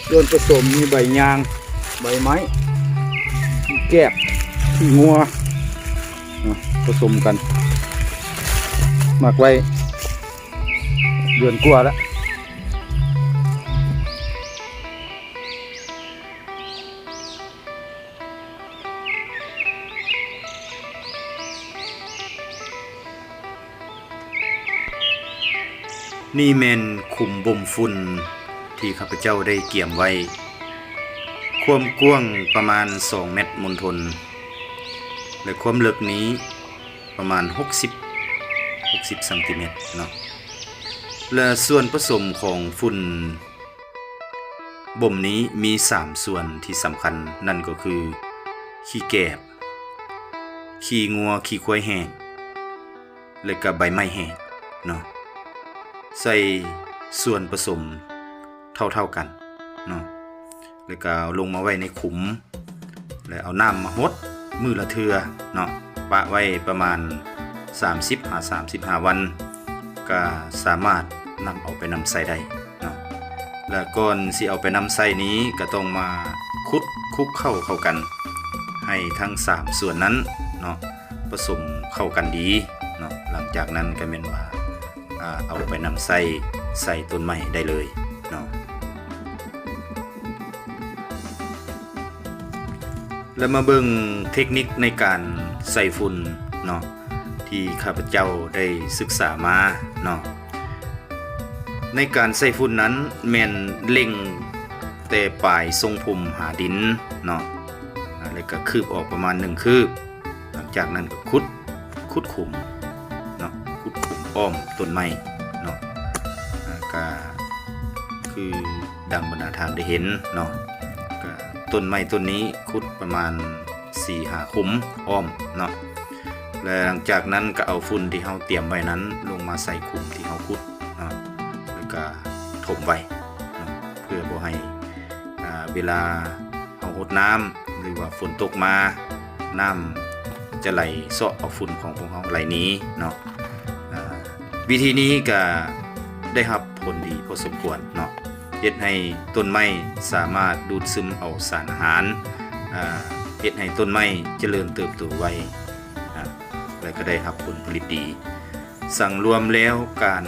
ສ່ວນປະສົມມີໃບຍາງ, ໃບໄມ້, ແກບ, ຂີ້ງົວ ນະ ປະສົມກັນ ໝັກໄວ້ເດືອນກວ່າລະ. ນີ້ແມ່ນຂຸມບົ່ມຝຸ່ນທີ່ຂ້າພະເຈົ້າໄດ້ກຽມໄວ້, ຄວາມກວ້າງປະມານສອງແມັດມົນທົນ ແລະ ຄວາມເລິກນີ້ປະມານຫົກສິບ ຫົກສິບຊັງຕີແມັດເນາະ. ແລະ ສ່ວນປະສົມຂອງຝຸ່ນບົ່ມນີ້ມີສາມສ່ວນທີ່ສຳຄັນ, ນັ້ນກໍຄື ຂີ້ແກບ, ຂີ້ງົວ, ຂີ້ຄວາຍແຫ້ງ ແລະກະໃບໄມ້ແຫ້ງເນາະ, ໃສ່ສ່ວນປະສົມເທົ່າໆກັນເນາະ, ແລະກະເອົາລົງມາໄວ້ໃນຂຸມ ແລະເອົານ້ຳມາຫົດມື້ລະເທື່ອເນາະ, ປະໄວ້ປະມານສາມສິບຫາສາມສິບຫ້າວັນ ກະສາມາດນຳເອົາໄປນຳໃຊ້ໄດ້ເນາະ. ແລະກ່ອນຊິເອົາໄປນຳໃຊ້ນີ້ ກະຕ້ອງມາຂຸດຄຸກເຄົ້າເຂົ້າກັນ ໃຫ້ທັງສາມສ່ວນນັ້ນເນາະ ປະສົມເຂົ້າກັນດີເນາະ, ຫຼັງຈາກນັ້ນກະແມ່ນວ່າ ອາ ເອົາໄປນຳໃຊ້ໃສ່ຕົ້ນໄມ້ໄດ້ເລີຍເນາະ. ແລະມາເບິ່ງເທັກນິກໃນການໃສ່ຝຸ່ນເນາະ ທີ່ຂ້າພະເຈົ້າໄດ້ສຶກສາມາເນາະ. ໃນການໃສ່ຝຸ່ນນັ້ນແມ່ນເລັ່ງແຕ່ປາຍຊົງຜົມຫາດິນເນາະ, ອາ ແລ້ວກະຄືບອອກປະມານໜຶ່ງຄືບ, ຫຼັງຈາກນັ້ນກະຂຸດ ຂຸດຂຸມເນາະ, ຂຸດຂຸມອ້ອມຕົ້ນໄມ້ເນາະ, ອາ ກະຄື ດັ່ງບັນດາທ່ານໄດ້ເຫັນເນາະ, ກະຕົ້ນໄມ້ຕົ້ນນີ້ຂຸດປະມານສີ່ຫ້າຂຸມອ້ອມເນາະ, ແລະຫຼັງຈາກນັ້ນກະເອົາຝຸ່ນທີ່ເຮົາຕຽມໄວ້ນັ້ນລົງມາໃສ່ຂຸມທີ່ເຮົາຂຸດເນາະ, ແລ້ວກະຖົມໄວ້ເນາະ ເພື່ອບໍ່ໃຫ້ ອາ ເວລາເຮົາຫົດນ້ຳ ຫຼືວ່າຝົນຕົກມາ ນ້ຳຈະໄຫຼເຊາະເອົາຝຸ່ນຂອງພວກເຮົາໄຫຼໜີເນາະ. ອາ ວິທີນີ້ກະໄດ້ຮັບຜົນດີພໍສົມຄວນເນາະ, ເຮັດໃຫ້ຕົ້ນໄມ້ສາມາດດູດຊຶມເອົາສານອາຫານ, ອາ ເຮັດໃຫ້ຕົ້ນໄມ້ຈະເລີນເຕີບໂຕໄວ ອາ ແລະກະໄດ້ຮັບຜົນຜະລິດດີ. ສັງລວມແລ້ວ ການ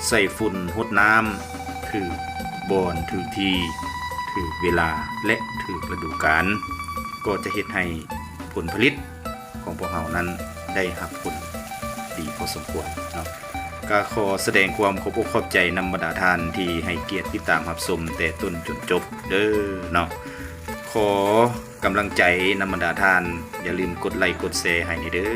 ໃສ່ຝຸ່ນຫົດນ້ຳຖືກບ່ອນ, ຖືກທີ່, ຖືກເວລາ ແລະ ຖືກລະດູການ ກໍຈະເຮັດໃຫ້ຜົນຜະລິດຂອງພວກເຮົານັ້ນໄດ້ຮັບຜົນດີພໍສົມຄວນເນາະ. ກະຂໍສະແດງຄວາມຂອບອົກຂອບໃຈນຳບັນດາທ່ານທີ່ໃຫ້ກຽດຕິດຕາມຮັບຊົມແຕ່ຕົ້ນຈົນຈົບເດີເນາະ. ຂໍ ກຳລັງໃຈນຳບັນດາທ່ານ, ຢ່າລືມກົດໄລກົດແຊໃຫ້ແດ່ເດີ